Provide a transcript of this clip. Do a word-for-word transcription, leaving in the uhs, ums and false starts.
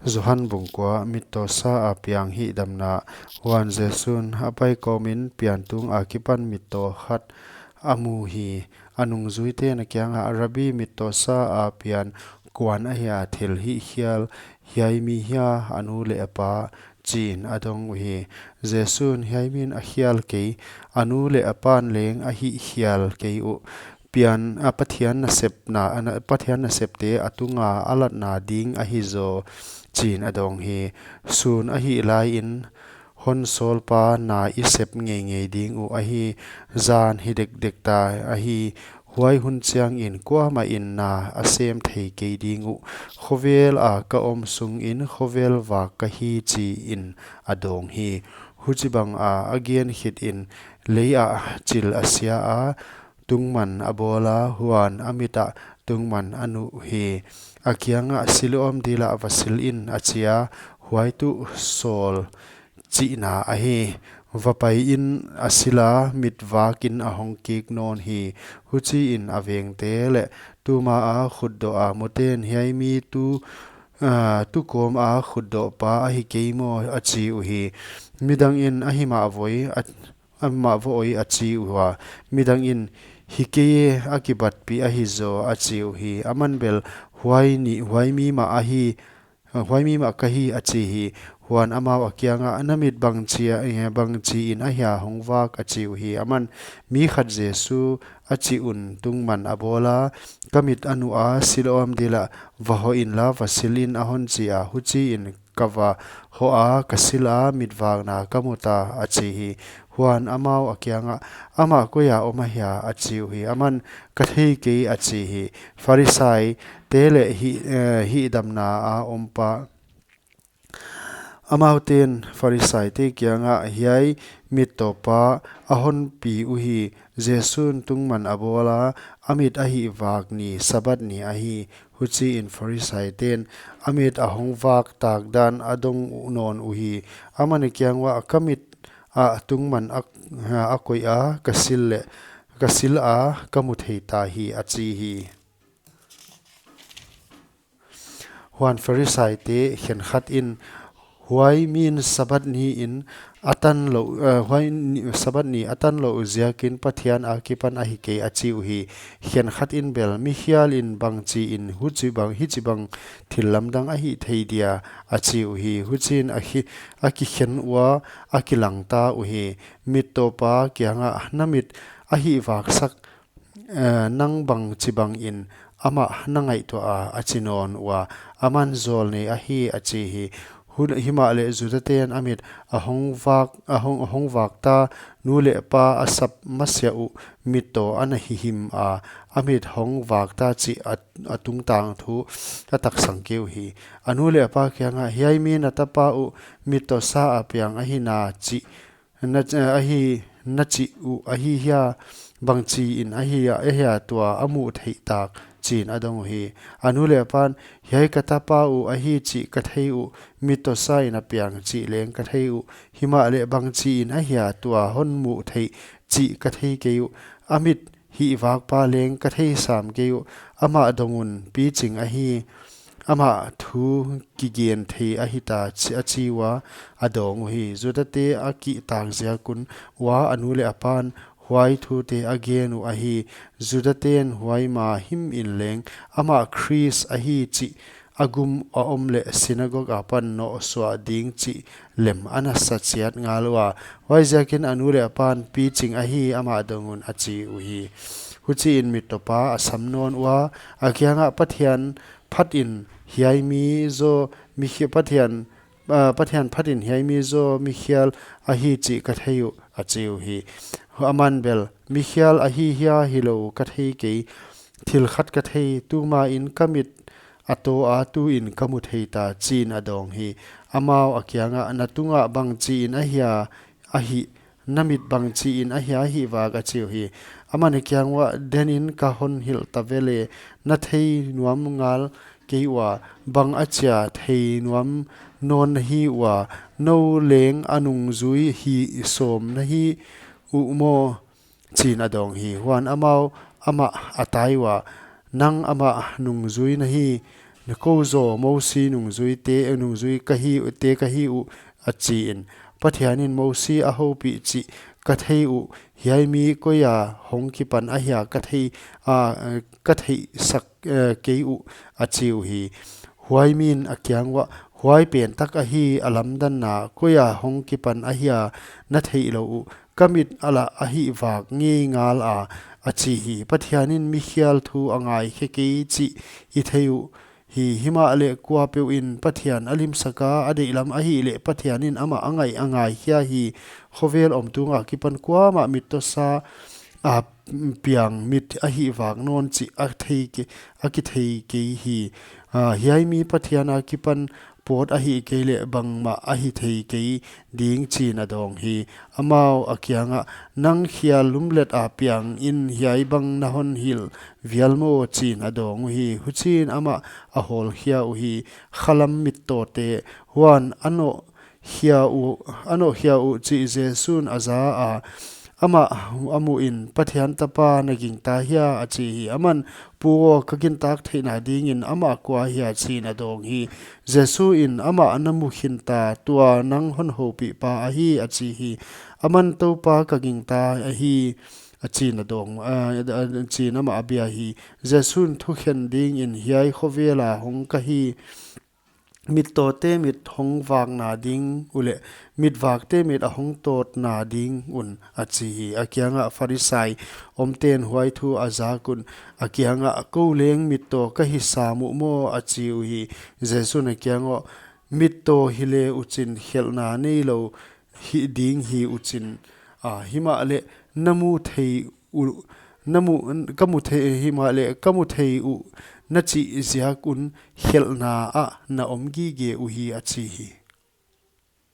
Johan bung kua. Mittawsa a piang hihdamna. Huan Jesu'n a pai kawmin piantung akipan mittaw khat a mu hi. A nungzuite'n a kiangah, Rabbi, mittawsa a pian kua'n ahia thil hihkhial, hiai mi hia, a nu leh a pa? Chiin a dong uhi. Jesu'n, Hiai mi'n a khial kei, a nu leh a pa'n leng a hihkhial kei uh. Pian, a Pathian nasepna, a na-, Pathian nasepte a tunga a latna ding ahi zaw, chiin a dong hi. Sun ahih laiin hon sawlpa na i sep ngeingei ding uh ahi, zan hi dekdek ta ahi, huai hun chiangin kuamah in na a sem thei kei ding uh. Khovel a ka om sungin khovel vak ka hi, chiin a dong hi. Huchibang a a gen khitin lei ah chil a sia a, tungman a bawl a, huan a mit ah tungman a nuh hi. A kiangah, Siloam dil ah va sil in, a chi a, huai tuh sawl chihna ahi. Va paiin a sil a, mit vakin a hong kik nawn hi. Huchiin a vengte leh tuma a khutdawh a mute'n, Hiai mi tu, ah, tu kawm a khutdawhpa ahi kei maw? a chi uhi. Midangin, Ahi mah voi, a, amah va oi, a chi ua. Midangin, Hi kei e, a kibatpih ahi zaw, a chi uhi. Aman bel, Huai ni, huai mi mah ahi, huai mi mah ka hi, a chi hi. Huan amau a kiangah, Na mit bangchi a, eh, bangchiin ahia hong vak? a chi uhi. Aman, Mi khat Jesu a chih un tungman a bawl a, ka mit a nuh a, Siloam dil ah va hoh inla, va sil in, a hon chi a. Huchiin ka va hoh a, ka sil a, mit vakna ka mu ta, a chi hi. Huan amau a kiangah, Amah koi a om ahia? a chi uhi. Aman, Ka thei kei, a chi hi. Pharisaite leh hi, eh, hihdamna a ompa. Amaute'n Pharisaite kiangah, Hiai mittawpa a hon pi uhi. Jesu'n tungman a bawl a, a mit a hihvak ni Sabbath ni ahi. Huchiin Pharisaite'n a mit a hong vak tak dan a dong nawn uhi. Aman a kiang uah, Ka mit ah tungman a, a koih a, ka sil leh, ka sil a, ka mu thei ta hi, a chi hi. Huan Pharisaite khenkhat in, Huai mi'n Sabbath ni in a tan louh, eh, huai ni, Sabbath ni a tan louh ziakin Pathian akipan ahi kei, a chi uhi. Khenkhat in bel, Mikhial in bangchiin huchibang, hichibang thil lamdang a hih thei dia? a chi uhi. Huchiin a khi, a kikhen ua, a kilang ta uhi. Mittawpa kiangah, Na mit a hihvaksak, eh, nang bangchibangin amah na ngaihtuah a? a chi nawn ua. Aman, Zawlnei ahi, a chi hi. Hun, himahleh Judate'n a mit a hong vak, a hong, a hong vak ta, nu leh pa a sap masiah uh mittaw a na hihim a, a mit hong vak ta chih a, a tungtang thu a taksang kei uhi. A nu leh a pa kiangah, Hiai mi na tapa uh mittawsa a piang ahi na chih na, eh, ahi, na chih uh ahi hia, bangchiin ahia, ahia tua a muh theih tak, chiin a dong uhi. A nu leh a pa'n, Hiai ka tapa uh ahi chih ka thei uh, mittawsa in a piang chih leng ka thei uh, himahleh bangchiin ahia tua hon muh theih chih ka thei kei uh. A mit hihvakpa leng ka thei sam kei uh, amah dong un piching ahi, amah thu kigen thei ahi ta, chi, a chi ua, a dawng uhi. Judate a kihtak ziak un ua, a nu leh a pa'n huai thute a gen uh ahi. Judate'n huai ma himin leng amah Khrist ahi chih a gum a om leh sinagog akipan nawhsuah ding chih lem a na sa chiat ngal ua. Huaiziakin a nu leh a pa'n, Piching ahi, amah dong un, a chi uhi. Huchiin mittawpa a sam nawn ua, a kiangah, Pathian phatin hiai mi zaw mikhi-, Pathian, ah, Pathian phatin hiai mi zaw mikhial ahi chih ka thei uh, a chi uhi. Aman bel, Mikhial ahi hia hilou ka thei kei, thil khat ka thei, tumain ka mit a taw a, tuin ka mu thei ta, chiin a dawng hi. Amau a kiangah, Na tungah bangchiin ahia ahih, na mit bangchiin ahia ahih vak, a chi uhi. Aman a kiang uah, Denin ka hon hilh ta vele, na thei nuam ngal kei ua, bang achia thei nuam nawn na hi ua, nou leng a nungzui hi sawm na hi uh maw, chiin a dawng hi. Huan amau amah a tai ua, Nang amah nungzui na hi, Kou zaw Mosi nungzuite, nungzui ka hi, te ka hi uh, a chi in. Pathianin, Mosi a houpih chih ka thei uh, hiai mi koi a hong kipan ahia ka thei, a, ka theihsak, eh, kei uh, a chi uhi. Huai min a kiang uah, huai pen tak ahi, a lamdanna, koi a hong kipan ahia na theih lou uh, ka mit a lah a hihvak ngei ngal a, a chi hi. Pathianin mikhial thu a ngaikhe kei chih i thei uh hi. Himahleh kuapeuh in Pathian a limsak a, a deihlam ahihleh Pathianin amah a ngaih a ngaikhia hi. Khovel om tung akipan kuamah mittawsa a piang mit a hihvak nawn chih a thei ke-, a kithei kei hi. A, hiai mi Pathian akipan pawt ahih kei leh bangmah a hi thei kei ding, chiin a dawng hi. Amau a kiangah, nang khial lumlet a piang in hiai bang na hon hilh vial maw, chiin a dawng uhi. Huchiin amah a hawlkhia uhi. Khalam mittawte, huan a nawhkhia uh, a nawhkhia uh chih Jesu'n a za a, amah a muh in, Pathian Tapa, na gingta hia, a chi hi. Aman, Pu aw, ka gintak theihna dingin amah kua hia, chiin a dawng hi. Jesu'n, amah na mu khinta, tua nang hon houpihpa ahi, a chi hi. Aman, Toupa, ka gingta ahi, a chiin a dawng, a, a, chiin amah a bia hi. Jesu'n thukhen dingin hiai khovel a hong ka hi. Mittawte mit hong vakna ding uh leh mitvakte mit a hong tawtna ding un, a chi hi. A kiangah Pharisai omten huai thu a zak un, a kiangah, kou leng mittaw ka hi sam uh maw, a chi uhi. Jesu'n a kiang uah, mittaw hi le uchin khelhna neilou hi ding hi uchin, a, himahleh na mu thei uh, na mu, ka mu thei, himahleh ka mu thei uh na chih ziak un khelhna ah na om gige uhi, a chi hi.